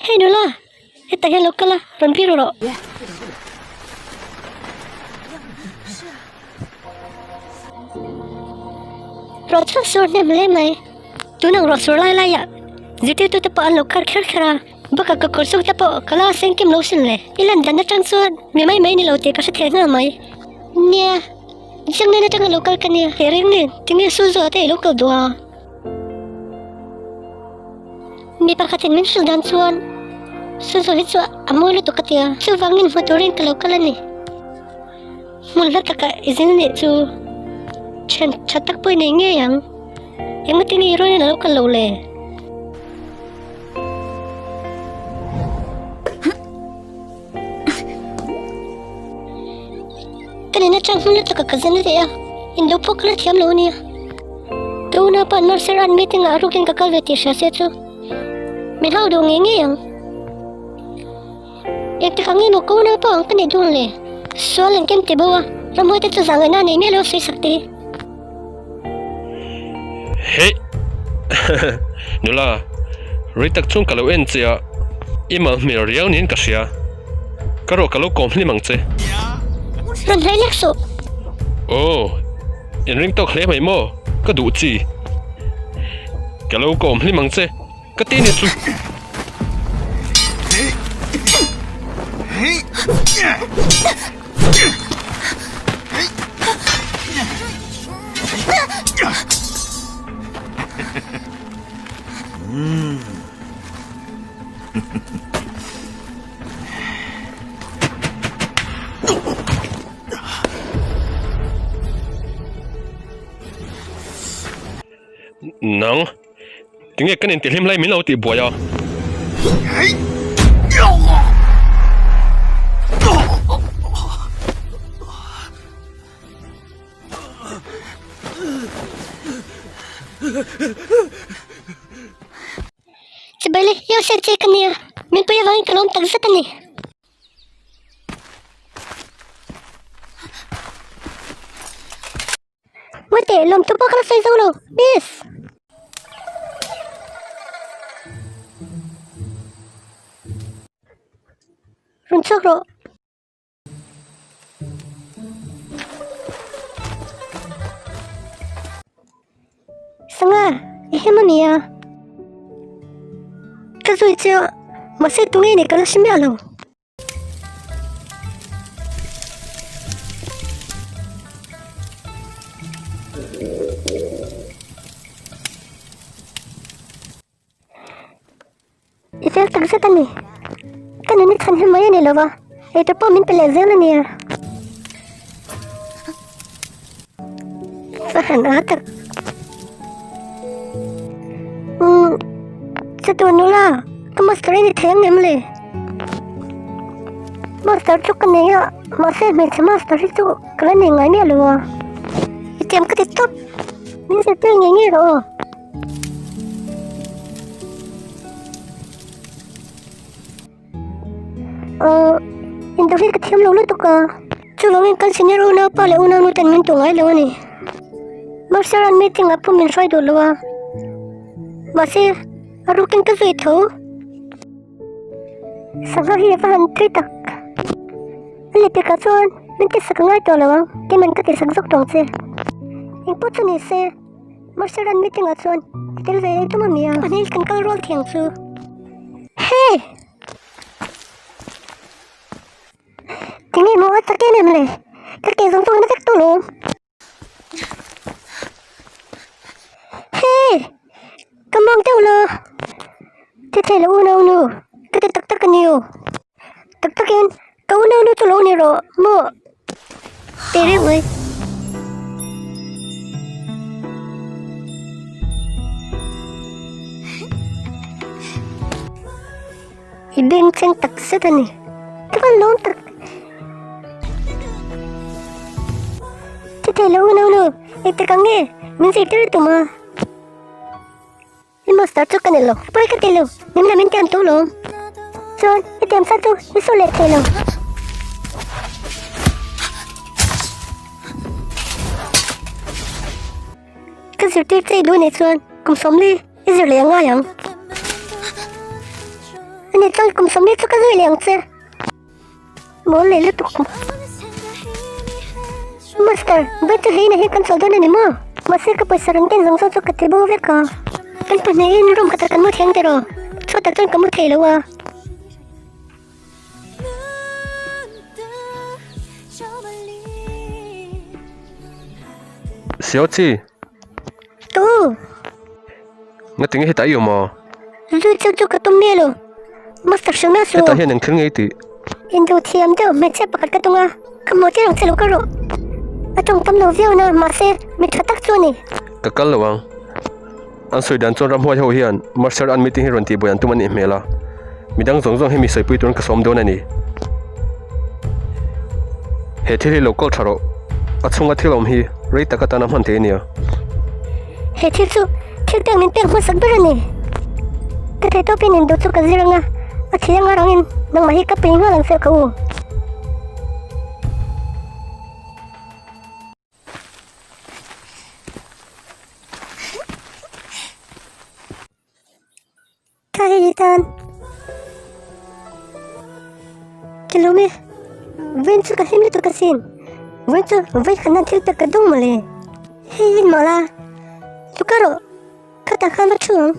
Hei nula, hetah hian lo kal a, rawn biru rawh. Ruah chu a sur hnem hle mai. Tun ang ruah sur lai laiah zirtirtute pawh an lo kal kher kher a, bakah ka kawr suk te pawh ka la seng kim lo sin le. I lan dan atang chuan mi mai mai ni lo tih ka hre thei nghal mai. Nia, chiang nen atanga lo kal ka nia, he reng nen tinge Suzuah te i lo kal duh a? Mi pakhatin min hrilh dan chuan Suzu hi chu a mawi lutuk a tia, chuvangin hmu turin ka lo kal a ni. Hmun hla takah i zin anih chu thian tha tak pawh i nei ngei ang. Engati nge i rawn in a lo kal lo le? Ka nena chang hmun lutuk a ka zin leh a, in lo pawh ka la thiam lo ania. Tuna pawh Marcel an meeting ah a rukin ka kal ve tih hria se chu min hau duh ngei ngei ang. Engtik ang emaw ko unau pawh ang ka nih dun le? Sual an kem ti bo a, ramhuai te chu zah ngaihna a nei miah lo sawi sak te hi. Heh! Nula, rei tak chuan ka lo en che a, i mal hmel riau niin ka hria. Ka rawh ka lo kawm hlim ang che. Rawn hlei lek suh. Aw, in ring tawk hle mai maw? Ka duh chi. Ka lo kawm hlim ang che. Ka ti ni chu. Nang. Tinge kan intihlim lai min lo tih buai a? Chibai le, Yosef che ka nia, min pui avangin ka lawm takzet a ni. Mate, lawmthu pawh ka la sawi zo lo, miss. Rawn chhuak rawh. Sanga, i hlim a nia. Ka zui che a, mahse tunge nih ka la hre miah lo. I fel tak zet a ni. Ka nunna chhan hi mai a ni lo va, eitur pawh min pe leh zel a nia. Va han a tak. Umm, chatuan nula, ka master a ni thei ang em le? Master chu ka nei a, mahse hmeichhe master hi chu ka la nei ngai miah lo a. I tiam ka ti tawp, min zirtir ngei ngei rawh aw. Aw, indoh hi ka thiam lo lutuk a, chuvangin kan senior unaupa leh unaunu ten min tuh ngai lo a ni. Master an meeting ah pawh min hruai duh lo a, mahse a rukin ka zui tho. Sangha hi a va han tui tak. A lehpekah chuan min tisak a ngai tawh lo ang, keiman ka tisak zawk tawh ang che. Engpawh chu ni se, Marcel an meeting ah chuan i tel ve ei tum a mi a? Pahnih kan kal rual thiang chu. Hey! Tinge maw a chak em em le? Ka ke zawng zawng na vek tawh lawm. Hey! Ka mang deuh la. Ti thei lo unau nu, ka ti tak tak a ni aw. Tak takin ka unau nu chu lo ni rawh maw? Ti reng mai. I beng cheng tak zet a ni. Ka van lawm tak. Ti thei lo unau nu, engtik ang nge min zirtir tum a? I master chu ka ni lo, pawi ka ti lo, min la min tiam tawh lawm. Chuan i tiam sa chu i saw leh thei lo. Ka zirtir che i duh nih chuan kum 40 i zir leh a ngai ang. Ani chuan kum 40 chu ka zui leh ang che. Mawl leh lutuk. Master, vawi chu hleina hi kan chawlh dawn a ni maw? Mahse ka pawisa rawn ken zawng zawng chu ka ti bo vek a. Kan pahnihin room khatah kan mu thiang tiraw? Chhuatah chuan ka mu thei lo a. Xiaoqi. Tu. Nga tinge hetah i awm a? Zui chu chu ka tum mial o. Master hrilh mial su. Hetah hian eng thil nge i tih? Indu thiam deuh hmeichhia pakhat ka tung a, ka hmuh tir ang che lo ka rawh. A tawng tam lo viau na, mahse mi tha tak chu a ni. Ka kal lo ang. An sawi dan chuan ramhuai ho hian Master an meeting hi rawn tihbuai an tum a nih hmel a, midang zawng zawng hi mi sawipui turin ka sawm dawn a ni. He thil hi lo kawl tha rawh, a chhunga thil awm hi rei tak atana hman theih a nia. He thil chu thil pek min pek hmasak ber a ni. Ka thei tawpin induh chu ka zir anga, a thih anga rangin nangmah hi ka pui nghal ang che ka u. Ka hei tan Kilome Ven chu ka hlim lutuk asin Ven chu vai khan nan thil pek ka dawng mawle Hei in mawla Luka rawh Khatah khan va thu ang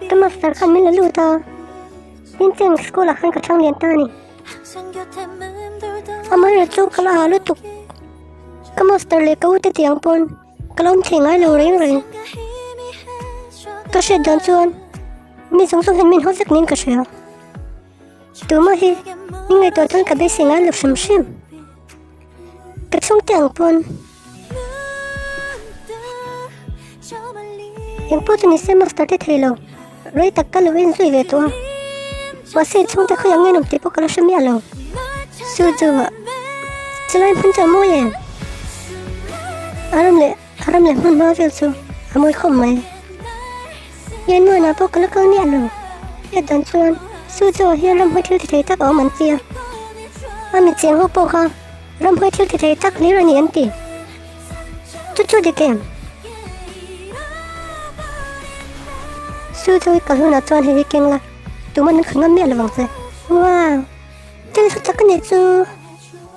Ka master khan min la lut a, Incheng school ah khan ka chang lian ta a ni. Amaherawhchu chu ka la ha lutuk, ka master leh ka ute tiang pawn ka la awm thei ngai lo reng reng. Ka hriat dan chuan mi zawng zawng hian min haw vek niin ka hria. Tumah hi min ngaihtuah chuan ka beisei ngai lo hrim hrim. Ka chhungte ang pawn. Engpawh chu nise master te thei lo, rei tak ka lo en zui ve tawh a, mahse chhungte khawi ang nge nawm tih pawh ka la hre miah lo. Chu chu ah chulai hmun chu a mawi em? A ram leh a ram leh hmun hma vel chu a mawi khawp mai. Yanmuanah pawh ka la kal miah lo. Hriat dan chuan chu chu ah hian ramhuai thil ti thei tak a awm an ti a, a mi cheng ho pawh kha Ramhuai thil ti thei tak hlir a ni an ti. Chu chu dik em? Su chu i kal hunah chuan hei hi keng la, tuman an khat ngam miah lovang che. Wow! Thil hlu tak a nih chu.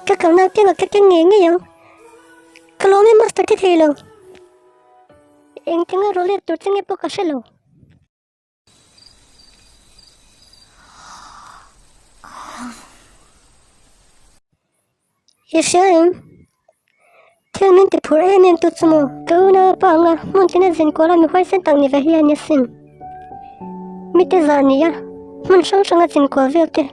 Ka kalna kengah ka keng ngei ngei ang. Ka lawm em master ti thei lo. Engtinga rawlek tur che nge pawh ka hre lo. I hria em? Thil min ti phur em em tu chu maw? Ka unau a pa anga hmun tina zin kual a mi huaisen tak ni ve hi a ni asin. Mite zah ni a, hmun hrang hranga zin kual vel te.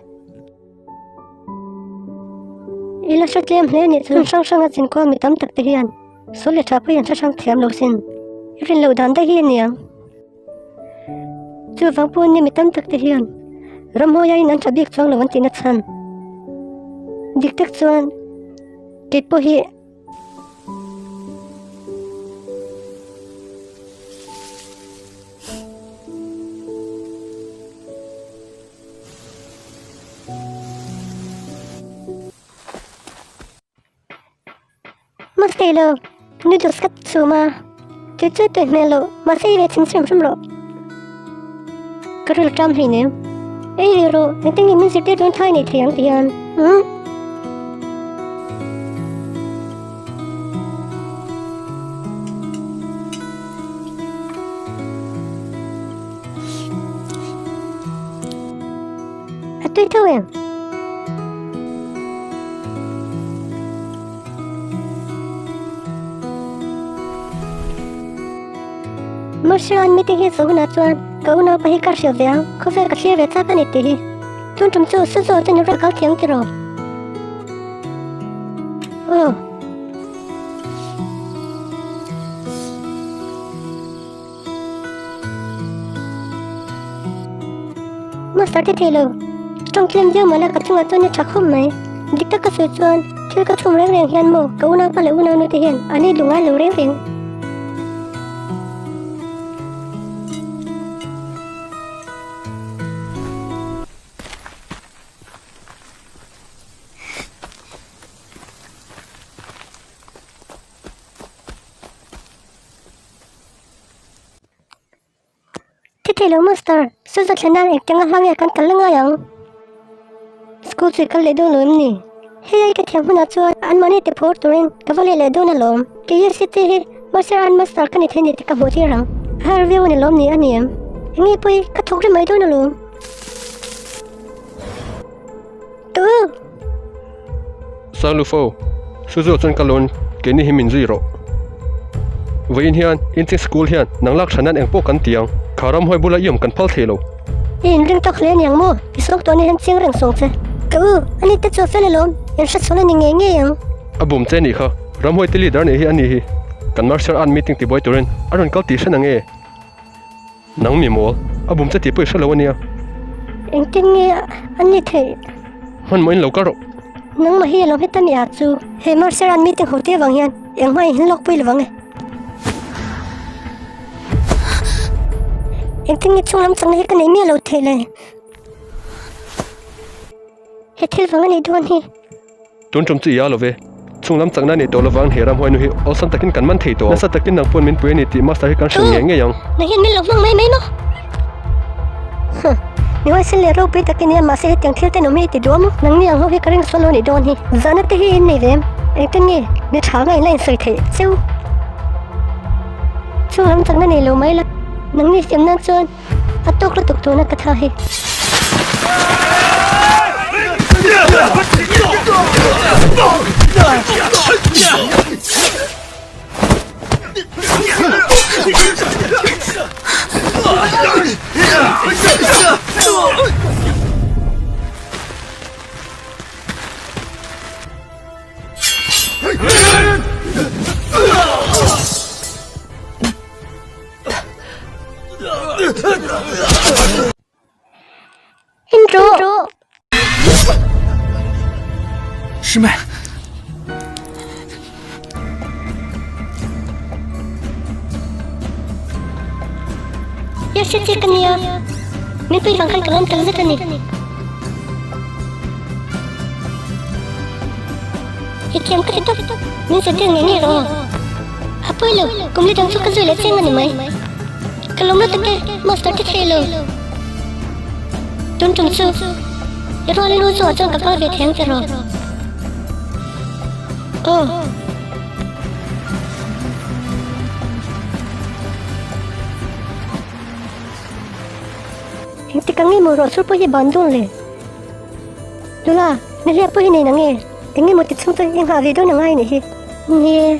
I la hre tlem hle anih chu hmun hrang hranga zin kual mi tam tak te hian sawl leh tha pawh hi an hre hrang thiam lo sin. I rin loh dan daih hi a ni ang. Chuvang pawh nia mi tam tak te hian ramhuai aiin an tha bik chuang lo an tihna chhan. Dik tak chuan kei pawh hi Mahse lo, noodles ka chhum a, chu chu tui hmel loh, mahse i ve chhin hrim hrim rawh. Ka ril ṭam hleinem. Ei ve rawh, engtin nge min zirtir dawn thai nei thei ang ti hian. Umm. A tui tho em? Marshall meeting hi zawh hunah chuan ka unaupa hi ka hrilh ve ang, khawvel ka thlir ve chak a ni tih hi. Tun tum chu Suzo te nula kal thiang tiraw? Aw. Master te thei lo. Tawng tlem viau mahla ka chungah chuan i tha khawp mai. Dik tak ka sawi chuan thil ka chhum reng reng hian maw ka unaupa leh unaunu te hian an ei duh ngai lo reng reng. thei lo Master, Suza thlen nan engtiang a hla nge kan kal la ngai ang? School chu i kal leh dawn lo em ni? Hei ai ka thiam hunah chuan anmahni ti phur turin ka va leh leh dawn alawm. Kei a city hi Master an Master ka ni thei ni tih ka hmuh tir ang. A har viau a ni lawm ni a ni em? Enge pawi ka thawk rih mai dawn alawm. Tu! Sanglufo, Suzu chuan ka lawn keini hi min zui rawh. Vawiin hian Inching School hian nang lak tha nan engpawh kan ti ang. Kha ramhuai bula i awm kan phal thei lo. I inring tawk hle aniang maw? I sawk tawh nia hian chiang reng sawng che. Ka u, ani te chu a fel alawm, in hre chhawn a ni ngei ngei ang. A bum che nih kha, ramhuai te leader nih hi a ni hi. Kan martial art meeting tibuai turin a rawn kal tih hre na nge? Nang mi mawl, a bum che tih pawh i hre lo a nia. Engtin nge a ni theih? Hmanhmawhin lo kal rawh. Nangmah hi alo hmet a nia chu. He martial art meeting ho te avang hian engmah in hlawkpui lovang e. Engtin nge chhunglam chakna hi ka neih miah lo theih le? He thil vang a nih dawn hi. Tun tum chu i a lo ve. Chhunglam chakna a nih tawh lovang he ramhuainu hi awlsam takin kan man thei tawh. Nasa takin nang pawn min pui a ni tih master hi kan hrilh ngei ngei ang. Nang hian min lo hmang mai mai maw? Huh. Mi huaisen leh ropui takin nia mahse hetiang thil te nawm hi i ti duam. Nangni ang ho hi ka ring sual lo nih dawn hi. Zahna te hi in nei ve em? Engtin nge mi tha anga in la insawi theih cheu? Chhunglam chakna nei lo mai la. Nangni siam nan chuan A tawk lutuk tuna ka tha hi. Intro. 师妹。 Yes, yes, ka nia. Min pui vang khan ka lawm tak zet a ni. I thiam ka ti tawp. Min zirtir ngei ngei rawh. A pawi lo, kum li dang chu ka zui leh chiang a ni mai. Ka lawm lutuk e, master ti thei lo. Tun tum chu, i rual i lu chu ah chuan ka kal ve thei ang che rawh. Aw. Engtik ang nge maw ruah sur pawh hi ban dawn le? Nula, nihliap pawh hi nei nang e. Eng emaw ti chhung chuan i nghah ve dawn a ngai a nih hi. Nie.